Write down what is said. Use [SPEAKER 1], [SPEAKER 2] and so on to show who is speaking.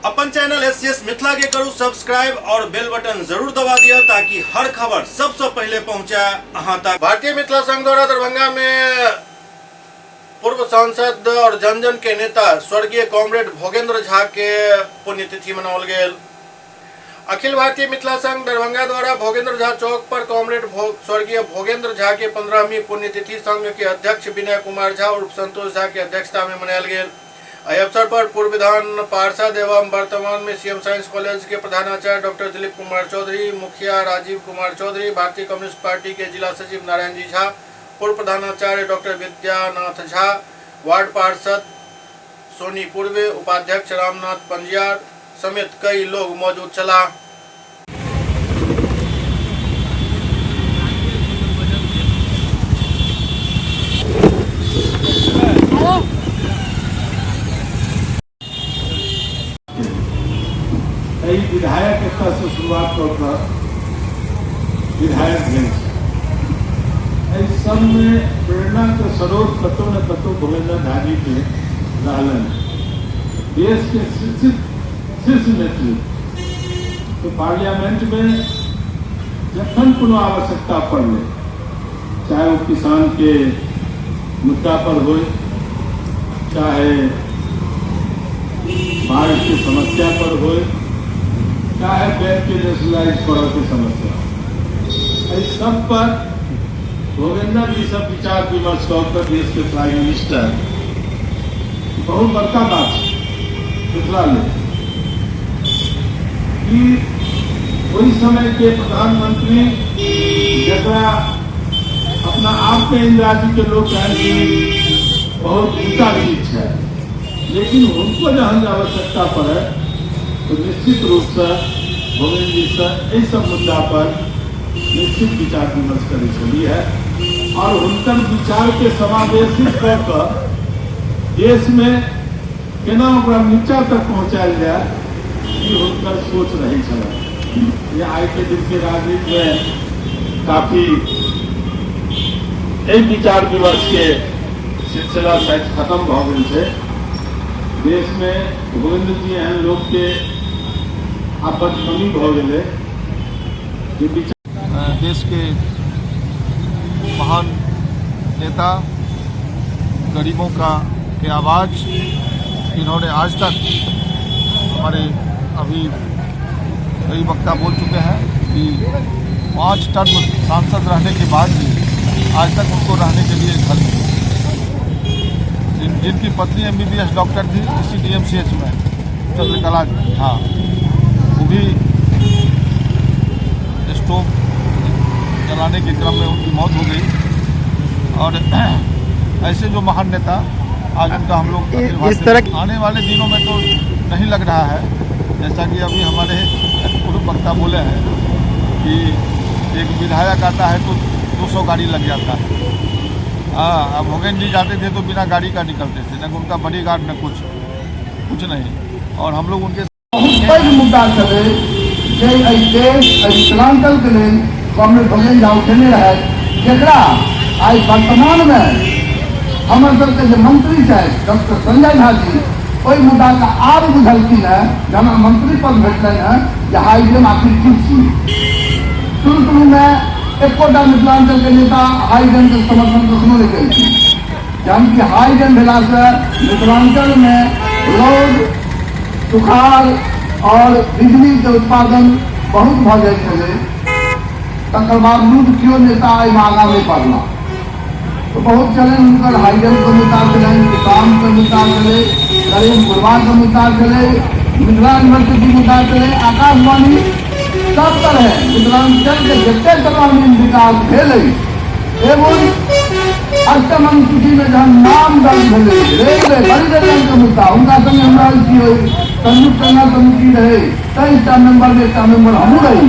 [SPEAKER 1] अपन channel SCS Mithila के करू सब्सक्राइब और बेल बटन जरूर दबा दिया ताकि हर खबर सबसे पहले पहुंचे अहां तक। भारतीय मिथिला संघ द्वारा दरभंगा में पूर्व सांसद और जन जन के नेता स्वर्गीय कॉमरेड भोगेंद्र झा के पुण्यतिथि मनाओल गेल। अखिल भारतीय मिथिला संघ दरभंगा द्वारा भोगेंद्र झा चौक पर कॉमरेड स्वर्गीय भोगेंद्र झा के 15वीं पुण्यतिथि संघ के अध्यक्ष विनय कुमार झा उर्फ संतोष झा के अध्यक्षता में मनायल गेल। एहि अवसर पर पूर्व विधान पार्षद एवं वर्तमान में सीएम साइंस कॉलेज के प्रधानाचार्य डॉक्टर दिलीप कुमार चौधरी, मुखिया राजीव कुमार चौधरी, भारतीय कम्युनिस्ट पार्टी के जिला सचिव नारायण जी झा, पूर्व प्रधानाचार्य डॉक्टर विद्यानाथ झा, वार्ड पार्षद सोनी पूर्वे, उपाध्यक्ष रामनाथ पंजियार समेत कई लोग मौजूद छलाह।
[SPEAKER 2] एहि विधायक एतयसँ शुरुआत कऽ कऽ विधायक भेल छै। एहि सबमे प्रेरणाके स्रोत कतहु ने कतहु भोगेन्द्र झाजीके रहलनि। देशके शीर्ष नेतृत्व तो पार्लियामेंट में जखन कोनो आवश्यकता पड़लै, चाहे वो किसान के मुद्दा पर हो, चाहे बाढ़ के समस्या पर हो, चाहे बैंक के नेशनलाइज करऽ के समस्या, एहि सब पर भोगेंद्र जी सब विचार विमर्श कऽ कऽ देश के प्राइम मिनिस्टर, बहुत बड़का बात छै मिथिला लेल कि ओहि समय के प्रधानमंत्री जकरा अपना आप में इंदिरा जी के लोग कहन कि बहुत ऊंचा चीज है, लेकिन उनको जहन आवश्यकता पड़े तो निश्चित रूप से भोगेंद्र जी से एहि सब मुद्दा पर निश्चित विचार विमर्श करै छली है और हुनकर विचार के समावेशित कऽ कऽ देश में केना ओकरा नीचा तक पहुँचायल जाय, ई हुनकर सोच रहै छलनि। जे आइ के दिन के राजनीति में काफी एहि विचार विमर्श के सिलसिला शायद खत्म भऽ गेल छै। देश में भोगेंद्र जी एहन लोक के आब बड कमी भऽ गेलै जे विचार।
[SPEAKER 3] देश के महान नेता, गरीबों का के आवाज़, इन्होंने आज तक हमारे अभी कई वक्ता बोल चुके हैं कि 5 टर्म सांसद रहने के बाद भी आज तक उनको रहने के लिए घर नहीं। जिनकी पत्नी MBBS doctor थी इसी DMCH में, चंद्रकला झा, वो भी स्टोव जलाने के क्रम में उनकी मौत हो गई। और ऐसे जो महान नेता आज उनका हम लोग अखिल
[SPEAKER 4] इस
[SPEAKER 3] भारतीय
[SPEAKER 4] तरह
[SPEAKER 3] आने वाले दिनों में तो नहीं लग रहा है, जैसा कि अभी हमारे पूर्व वक्ता बोले हैं कि एक विधायक आता है तो 200 गाड़ी लग जाता है। हाँ, अब भोगेंद्र जी जाते थे तो बिना गाड़ी का निकलते थे, न उनका बॉडी गार्ड न कुछ, कुछ नहीं। और हम लोग उनके
[SPEAKER 5] बहुत पैघ मुद्दा छलै जे एहि देश एहि मिथिलांचल के लेल कॉमरेड भोगेंद्र झा उठेने रहथि, जकरा आइ वर्तमान में हमर सबके जे मंत्री छथि डॉक्टर संजय झा जी ओहि मुद्दाके आब बुझलखिन हेँ, जहन मंत्री पद भेटलनि हेँ जे हाईडेम आखिर की छी। शुरू शुरूमे एकोटा मिथिलांचल के नेता हाईडेम के समर्थन कखनो नहि केलखिन, जहन कि हाईडेम भेलासँ मिथिलांचल में रौद, सुखाड़ और बिजली के उत्पादन बहुत भऽ जाइ छलै, तकर बावजूद केओ नेता एहिमे आगाँ नहि बढ़ला। तो बहुत छलनि हुनकर हाईडेम के मुद्दा छलनि, किसान के मुद्दा छलै, गरीब गुरबा के मुद्दा छलै, मिथिला यूनिवर्सिटी मुद्दा छलै, आकाशवाणी, सब तरह मिथिलांचल के जते सर्वांगीण विकास भेलै। एगो अष्टम अनुसूची में जहन नाम दर्ज भेलै, रेलवे बड़ी रेलवे के मुद्दा हुनका संगे हम रहल छी, संयुक्त संघर्ष समिति रहे, 23टा मेंबर में 1टा मेंबर हमहूँ रही।